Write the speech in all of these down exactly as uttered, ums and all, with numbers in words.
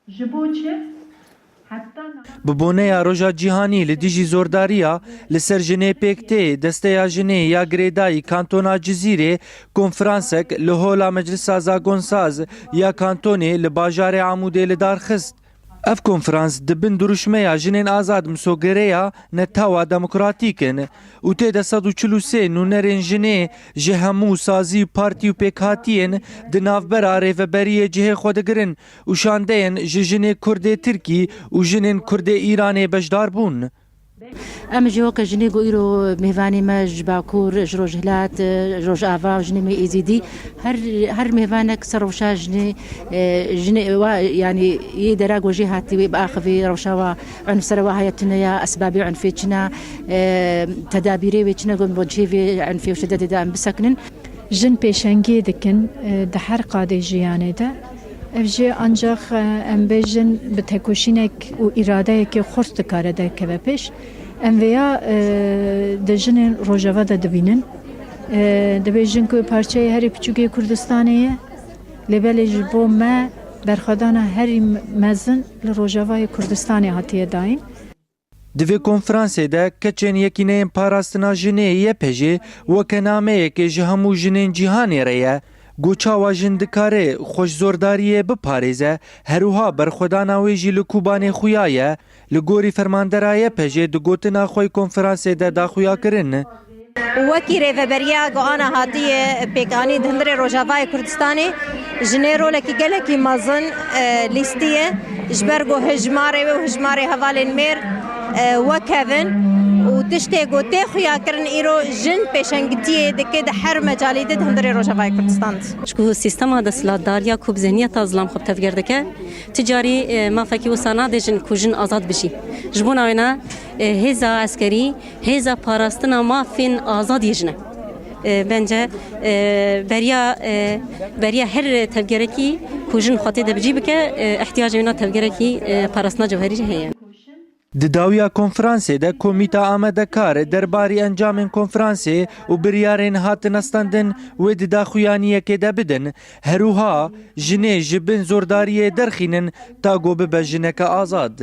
Ji bo çi? Heta niha Bi boneya Roja Cîhanî li dijî zordariya li ser jinê pêk tê, Desteya Jinê ya Girêdayî Kantona Cizîrê konferansek li Hola Meclisa Zagonsaz ya Kantonê li bajarê Amûdê li dar xist. Ev konferans di bin dirûşmeya Jinên Azad misogereya netawa demokratîk in û tê de sed û çil û sê nûnerên jinê ji hemû sazî û partî û pêkhatiyên di navbera rêveberiyê cihê xwe digirin û şandeyên ji jinê Kurdê Tirkî û jinên Kurdê Îranê beşdar bûn. Em ji weke jinê ku îro mêvanê me ji Bakur, ji Rojhilat, ji Rojava, jinê me Êzîdî, her, her mêvanek ser rewşa jinê, e, jinê wa, yanî yê dera ku jê hatî wê biaxivî, rewşa wa unf ser wa heye tune ya, esbabê unfê çina, e, tedabîrê wê çine ku bo cihê vê unfê û şidetê de em bisekinin. Jin pêşengiyê dikin, e, di her qadê jiyanê de. Ev jî ancax, e, em bêjin bi tekoşînek û îradeyekê xurt dikare derkeve pêş. Em vêya, e, di jinên Rojava de dibînin. E, dibêjin ku parçeyê herî piçûkê Kurdistanê ye. Lê belê ji bo me berxwedana herî mezin li Rojavayê Kurdistanê hatiye dayîn. Di vê konferansê de keçên Yekîneyên Parastina Jinê, Y P J, weke nameyekê ji hemû jinên cîhanê re ye. Got çawa jin dikare xwe ji zordariyê biparêze, her wiha berxwedana wê jî li Kobanê xuya ye. Li gorî fermandera Y P J di gotina xwe yê konferansê de daxuya kirin. Wekî rêveberiya ku ana hatiye pêkanî di hundirê Rojavayê Kurdistanê, jinê rolekî gelekî mezin, e, lîstiye, ji ber ku hijmarê wê û hijmarê hevalên mêr, e, wek hev in û tiştê ku tê xuyakirin îro jin pêşengitiyê dike di her mecalî de di hundirê Rojavayê Kurdistan de. Ji ku sîstema desthilatdariya ku bi zihniyeta zilam xwe bi tevger dike, ti carî, e, mafekî wisa nade jin ku jin azad bijî. Ji bona wêna, e, hêza eskerî, hêza parastina mafên azad yê jin e. E, bence, e, beriya, e, beriya her tevgerekî ku jin xwe tê de bi cî bike, e, ihtiyacê wêna tevgerekî, e, parastina cewherî jî heye. Di dawiya konferansê de komîta amadekar derbarî encamên konferansê û biryarên hatine standin wê di daxuyaniyekê de bidin. Her wiha jinê ji bin zordariyê derxînin ta ku bibe jineke azad.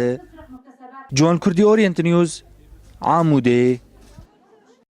Ciwan Kurdî, Orient News, Amûdê.